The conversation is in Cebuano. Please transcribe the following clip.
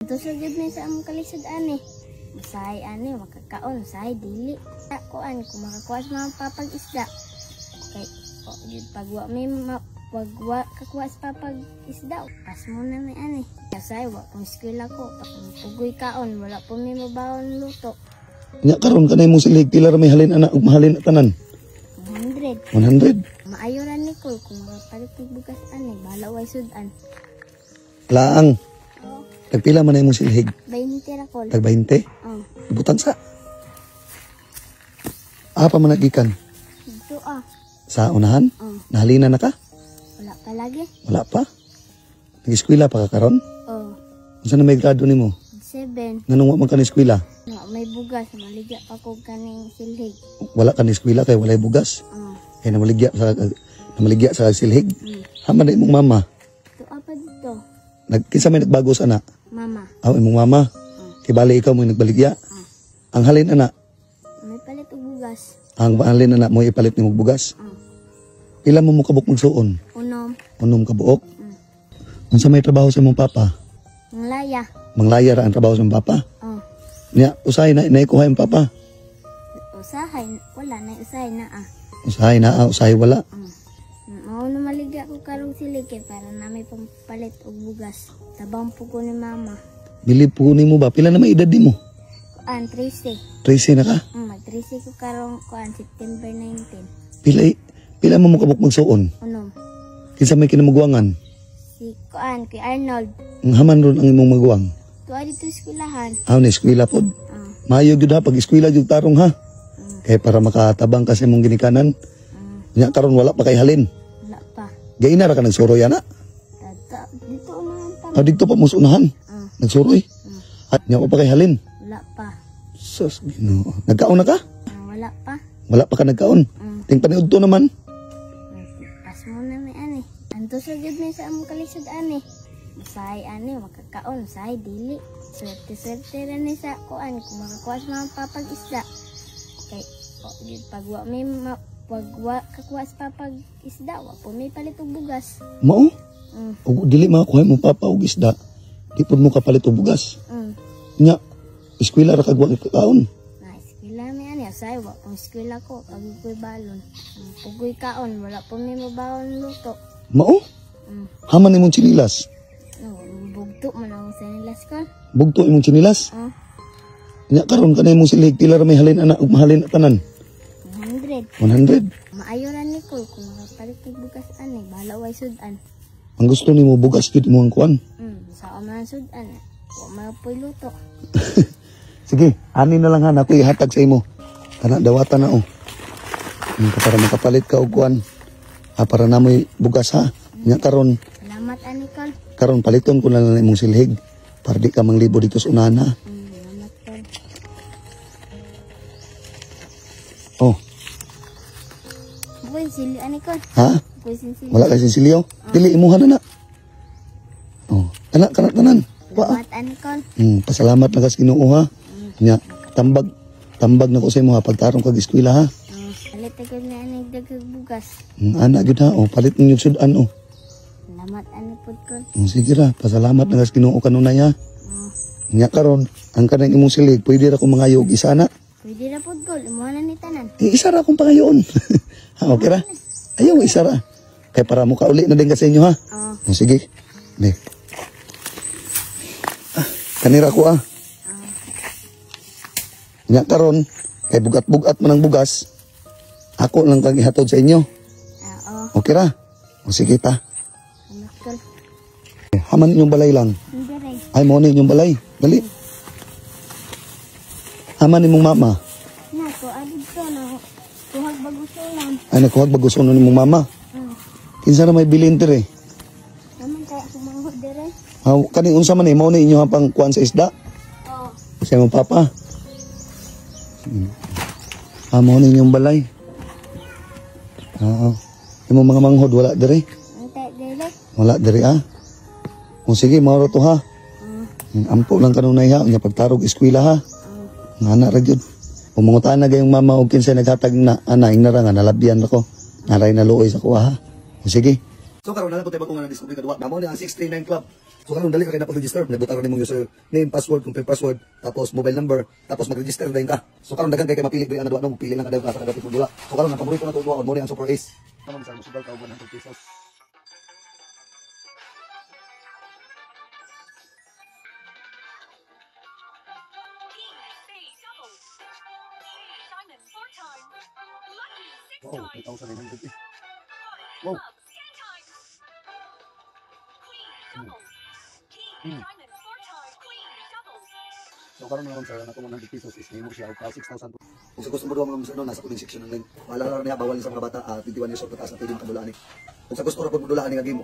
Tusod gyud mi sa among kalisod ani. Usahay ani makakaon, usahay dili. Kuan kung makakuha sa mga papag isda. Kay o, gyud pag wa may ma, pag wa kakuha sa papag isda, pas mo na mi ani. Usahay wa pong eskwela ko, pugoy kaon, wala po mi mabaon luto. Nya karon kanay mong silhig, pila ra may halin ana ug mahalin na tanan? 100. 100. Maayo ra ni ko kung makapalit og bugas ani, bahala way sudan. Laang. Oh, Tagpila man na imong silhig? 20 ra ko. Tag 20. Oh, Ibutang sa. Apa man nagikan? Dito ah. Sa unahan? Oh, Nahalina na ka? Wala pa lagi. Wala pa. Nag-eskwela pa ka karon? Oh, Unsa na may grado nimo? 7. Nganong wa man ka ni eskwela? Na may bugas, maligya pa ko kaning silhig. Wala ka ni eskwela kay walay bugas. Oh, Kay namaligya sa silhig. Haman na imong mama. Tuwa pa dito. Nagkinsa may nagbago sa ana? Mama, Aw, imong mama. Kay bali ikaw mo nagbaligya. Ang halin ana, may palit og bugas. Ang halin ana mo ipalit nimo og bugas. Oh, Pila mo mo kabuk magsuon? 6. 6 ka buok. Unsa may trabaho sa imong papa? Manglaya. Manglaya ra ang trabaho sa imong papa. Oh, Nya usahay na naikuha imong papa. Usahay, wala na usahay na ah. Usahay na, usahay wala. Oh. Mao na maligya ko karong silhig kay para na may pampalit og bugas. Tabang po ko ni mama. Bilib po nimo ba? Pila na may edad nimo? Kuan, 13. 13 na ka? Mag 13 ko karong kuan September 19. Pila mo mo kabuk magsuon? 6. Kinsa may kinamugwangan? Si kuan kay Arnold. Ang haman ron ang imong maguwang. Tuwa dito eskwelahan. Aw, ni eskwela pod. Oh, Maayo gyud ha pag eskwela gyud tarong ha. Kay para makatabang ka sa imong ginikanan. Nya karon wala pa kay halin. Wala pa. Gayna ra ka nagsuroy ana. Tata, dito unahan pa. Ah, didto pa mo sa unahan. Oh, Nagsuroy. At nya pa kay halin. Wala pa. Sus, Ginoo. Nagkaon na ka? Ah, wala pa. Wala pa ka nagkaon. Ting paniudto naman. Pas mo na mi ani. Anto sa gyud mi sa among kalisod ani. Usahay ani makakaon, usahay dili. Swerte-swerte ra ni sa kuan kung makakuha sa mga papag isda. Kay o, gyud pag wa may ma, pag wa kakuha sa papag isda, wa po may palit og bugas. Mao? Mm. Ug dili makakuha mo papa og isda. Di pud mo kapalit og bugas. Nya eskwela ra kag wa kakaon. Na eskwela mi ani, usahay wa pong eskwela ko, pag ko'y balon. Pugoy kaon, wala po mi mabaon luto. Mao? Mm. Haman imong tsinilas. No, bugto man ang sanilas kon. Bugto imong tsinilas. Oh, Nya karon kanay imong silhig, pila ra may halin ana ug mahalin na tanan? 100. 100. Maayo ra ni ko kung makapalit og bugas ani, bahala way sudan. Ang gusto nimo bugas gyud imong kuan. Sa man sudan. Wa man po'y luto. Sige, ani na lang ha, nakoy ihatag sa imo. Kana dawatan na oh. Para makapalit ka og kuan. Ah, para namoy bugas ha. Nya karon, Salamat ani kon. Karon paliton ko na lang imong silhig para di ka manglibo dito sa unahan ha. Salamat kon. Oh, Bukoy sili ani kon. Ha? Bukoy silyo. Wala kay sinsilyo? Dili imuha na na. Oh, kana kana tanan. Wa. Salamat ani kon. Pasalamat na ka sa Ginoo ha. Nya, tambag tambag na ko sa imo ha pagtarong kag eskwela ha. Oh, palit agad na ani daghang bugas. Ana gyud ha, oh, palit ninyo sudan oh. Salamat ani pud kon. Sige ra, pasalamat na ka sa Ginoo kanunay ha. Oh, Nya karon, ang kanang imong silig, pwede ra ko mangayo og isa na. Pwede ra pud gol, imuha na ni tanan. Eh, isa ra akong pangayoon. Ha, okay ra? Ayaw, isa ra. Kay para mo kauli na din ka sa inyo ha. Oh, Oh, sige. Ne. Ah, kanira ko ah. Oh. Nya karon, kay bugat-bugat man ang bugas, ako lang kang ihatod sa inyo. Ah, oh. Okay ra? O sige ta. Salamat kon. Eh, haman inyong balay lang. Hindi rin. Ay, mo na inyong balay. Dali. Haman imong mama. Na ko adto na kuhag bagusunan. Ay, nakuhag bagusonon imong mama. Oh. Kinsa na may bilin dire? Naman kaya kumanghod dire. Ha, kani unsa man eh, mao na inyo pang kuan sa isda? Oh. Sa imong papa. Ah, mao na inyong balay. Oo. Imong mga manghod wala dire. Ante dire. Wala dire ah. O sige, mao ra to ha. Oh. Ampo lang kanunay ha, unya pagtarog eskwela ha. Oh. Nga ana ra gyud. Kung mangutan na gayong mama og kinsay naghatag na ana ingna ra nga nalabyan ako. Naray na luoy sa kuha ha. O sige. So karon na lang po tayo bagong na discovery kadua. Mao ni ang 639 Club. So karon dali ka kay na pag-register, nagbutang ra nimong user name, password, confirm password, tapos mobile number, tapos mag-register dayon ka. So karon daghan kay mapili diri ana duwa no, pili lang ka dayon ka sa kadapit mo dula. So karon ang paborito na to duwa mao ni ang Super Ace. Tama sa musugal ka og 100 pesos. King, spade, double. Diamond, four times. Lucky, six Wow, times. 3,900 eh. Heart, Wow. club, 10 times. Queen, double. King, diamond, four times. Queen, double. So karon na sir, ang atong 100 pesos is nahimo siya og 6,000. Kung sa gusto mo duwa mga sir, no, nasa comment section ang link. Paalala ra niya, bawal ni sa mga bata, 21 years old pataas na pwede makadula ani. Kung sa gusto ra pud modula ani nga game.